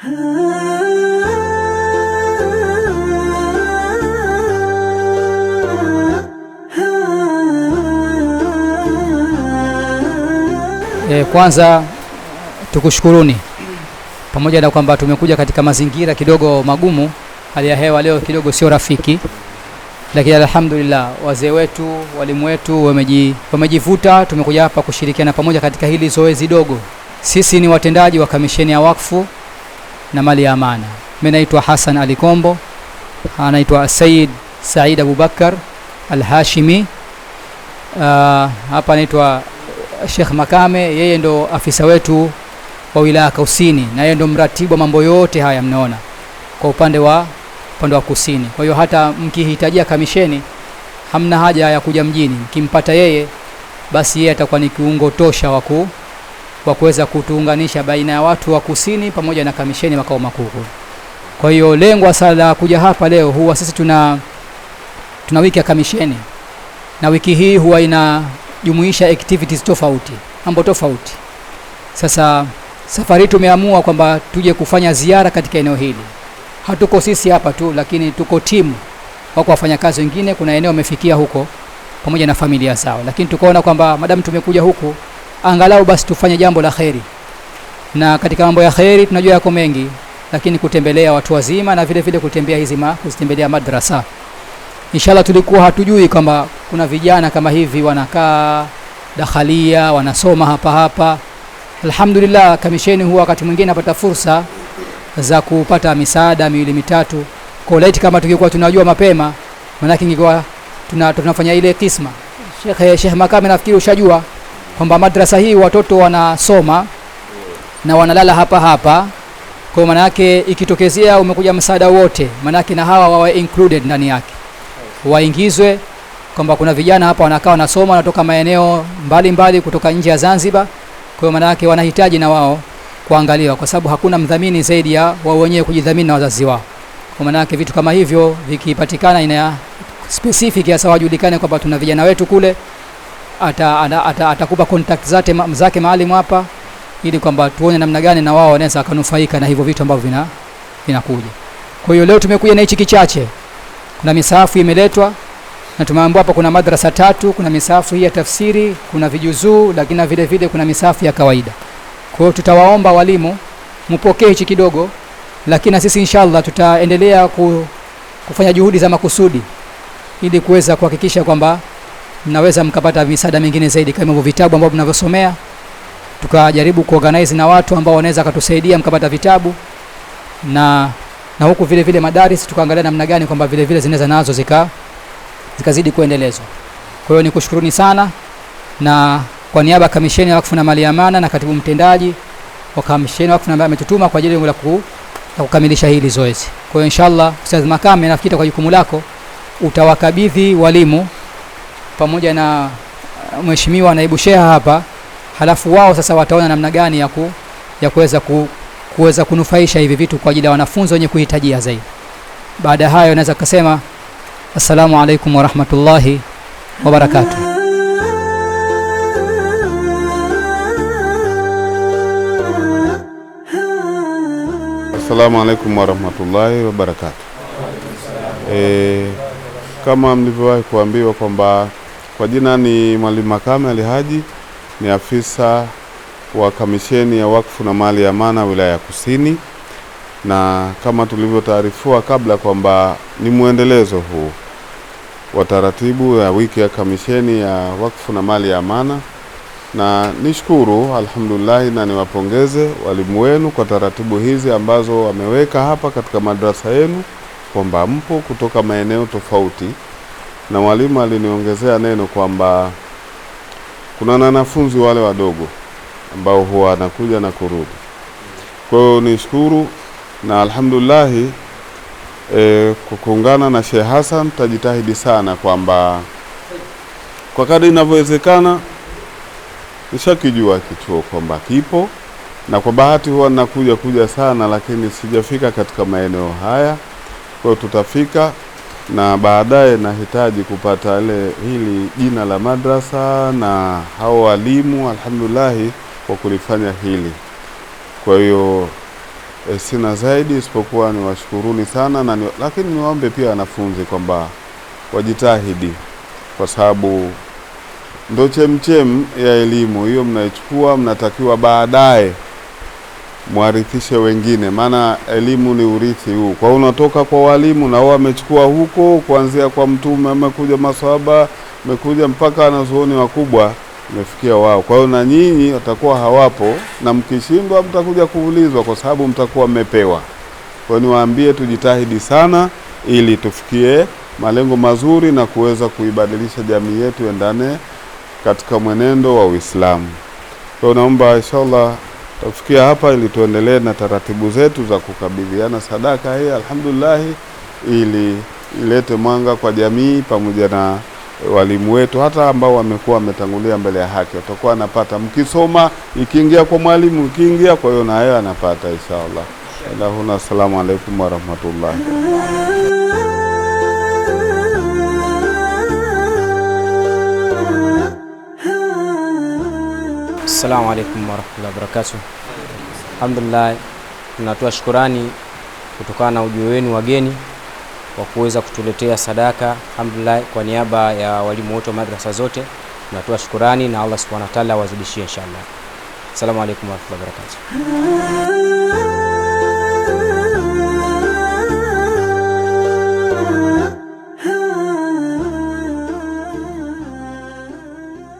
Kwanza tukushukuruni, pamoja na kwamba tumekuja katika mazingira kidogo magumu, hali ya hewa leo kidogo sio rafiki, lakini alhamdulillah wazee wetu, walimu wetu wamejivuta. Tumekuja hapa kushirikiana pamoja katika hili zoezi dogo. Sisi ni watendaji wa Kamisheni ya Wakfu na Mali ya Amana. Mimi naitwa Hassan Ali Kombo, anaitwa Said Said Abubakar Al-Hashimi. Hapa anaitwa Sheikh Makame, yeye ndo afisa wetu wa wilaya Kusini na yeye ndo mratibu wa mambo yote haya mnaona kwa upande wa kusini. Kwa hiyo hata mkihitajia kamisheni hamna haja ya kuja mjini, mkimpata yeye basi yeye atakuwa ni kiungo tosha wa kuweza kutuunganisha baina ya watu wa kusini pamoja na kamisheni makao makuu. Kwa hiyo lengo hasa la kuja hapa leo, huwa sisi tuna wiki ya kamisheni, na wiki hii huwa inajumuisha activities tofauti, mambo tofauti. Sasa safari tumeamua kwamba tuje kufanya ziara katika eneo hili. Hatuko sisi hapa tu, lakini tuko timu, wako wafanyakazi wengine, kuna eneo wamefikia huko pamoja na familia zao, lakini tukaona kwamba madamu tumekuja huku angalau basi tufanye jambo la kheri. Na katika mambo ya kheri tunajua yako mengi, lakini kutembelea watu wazima na vile vile kutembea hizi kuzitembelea madrasa. Inshallah tulikuwa hatujui kwamba kuna vijana kama hivi wanakaa dakhalia, wanasoma hapa hapa. Alhamdulillah kamisheni huwa wakati mwingine napata fursa za kupata misaada miwili mitatu. Kwa laiti kama tungekuwa tunajua mapema, maana ingekuwa tunafanya ile kisma. Sheikh Makame nafikiri ushajua kwamba madrasa hii watoto wanasoma na wanalala hapa hapa. Kwa maana yake ikitokezea umekuja msaada wote, maana yake na hawa wawe included ndani yake, waingizwe kwamba kuna vijana hapa wanakaa wanasoma, wanatoka maeneo mbalimbali kutoka nje ya Zanzibar. Kwa maana yake wanahitaji na wao kuangaliwa, kwa sababu hakuna mdhamini zaidi ya wao wenyewe kujidhamini na wazazi wao. Kwa maana yake vitu kama hivyo vikipatikana, ina specific hasa wajulikane kwamba tuna vijana wetu kule, atakupa contact zake maalimu hapa, ili kwamba tuone namna gani na wao wanaweza kunufaika na hivyo vitu ambavyo vinakuja. Kwa hiyo leo tumekuja na hichi kichache. Kuna misahafu imeletwa na tumeambiwa hapa kuna madrasa tatu, kuna misahafu hii ya tafsiri, kuna vijuzuu, lakini vile vile kuna misahafu ya kawaida. Kwa hiyo tutawaomba walimu mpokee hichi kidogo, lakini sisi inshallah tutaendelea kufanya juhudi za makusudi ili kuweza kuhakikisha kwamba mnaweza mkapata misaada mingine zaidi kama hivyo vitabu ambavyo mnavyosomea. Tukajaribu kuorganize na watu ambao wanaweza kutusaidia mkapata vitabu, na huku vile vile madaris tukaangalia namna gani kwamba vile vile zinaweza nazo zikazidi kuendelezwa. Kwa hiyo nikushukuruni sana, na kwa niaba ya Kamisheni ya Wakfu na Mali ya Amana na katibu mtendaji wa Kamisheni ya Wakfu ambaye ametutuma kwa ajili ya kukamilisha hili zoezi. Kwa hiyo inshallah Ustadh Makame, nafikiri kwa jukumu lako utawakabidhi walimu pamoja na mheshimiwa naibu sheha hapa, halafu wao sasa wataona namna gani ya kuweza kunufaisha hivi vitu kwa ajili ya wanafunzi wenye kuhitajia zaidi. Baada hayo naweza kusema assalamu alaikum wa rahmatullahi wa barakatuh. Assalamu alaikum wa rahmatullahi wa barakatuh. Kama mlivyowahi kuambiwa kwamba kwa jina ni Mwalimu Makame Ali Haji, ni afisa wa Kamisheni ya Wakfu na Mali ya Amana wilaya ya Kusini, na kama tulivyotaarifiwa kabla kwamba ni muendelezo huu wa taratibu ya wiki ya Kamisheni ya Wakfu na Mali ya Amana, na nishukuru alhamdulillah na niwapongeze walimu wenu kwa taratibu hizi ambazo wameweka hapa katika madrasa yenu, kwamba mpo kutoka maeneo tofauti. Na mwalimu aliniongezea neno kwamba kuna wanafunzi wale wadogo ambao huwa wanakuja na kurudi. Kwa hiyo nishukuru na alhamdulillah, kwa kuungana na Sheikh Hassan tajitahidi sana kwamba kwa kadri inavyowezekana nishakijua kituo kwamba kipo, na kwa bahati huwa nakuja kuja sana, lakini sijafika katika maeneo haya. Kwa hiyo tutafika, na baadaye nahitaji kupata ile hili jina la madrasa na hao walimu alhamdulillah kwa kulifanya hili. Kwa hiyo Sina zaidi isipokuwa niwashukuruni sana na lakini niwaombe pia wanafunzi kwamba wajitahidi, kwa sababu ndo chemchem ya elimu hiyo mnaichukua, mnatakiwa baadaye mwarithishe wengine, maana elimu ni urithi huu. Kwa hiyo unatoka kwa walimu na wao wamechukua huko, kuanzia kwa Mtume, amekuja maswahaba, amekuja mpaka wanazuoni wakubwa, imefikia wao. Kwa hiyo na nyinyi watakuwa hawapo, na mkishindwa mtakuja kuulizwa, kwa sababu mtakuwa mmepewa. Kwa hiyo niwaambie tujitahidi sana ili tufikie malengo mazuri na kuweza kuibadilisha jamii yetu endane katika mwenendo wa Uislamu. Kwa hiyo naomba inshallah tufikia hapa ili tuendelee na taratibu zetu za kukabidhiana sadaka hii, alhamdulillah, ili ilete mwanga kwa jamii pamoja na walimu wetu hata ambao wamekuwa wametangulia mbele ya haki, watakuwa wanapata. Mkisoma ikiingia kwa mwalimu, ikiingia kwa hiyo na yeye anapata inshallah. Allahumma, assalamu alaikum warahmatullahi. Assalamu alaikum warahmatullahi wabarakatuh. Alhamdulillah, tunatoa shukurani kutokana na ujio wenu wageni wa kuweza kutuletea sadaka. Alhamdulillah, kwa niaba ya walimu wote wa madrasa zote tunatoa shukurani, na Allah subhanahu wa ta'ala awazidishie inshallah. Assalamu alaikum warahmatullahi wabarakatuh.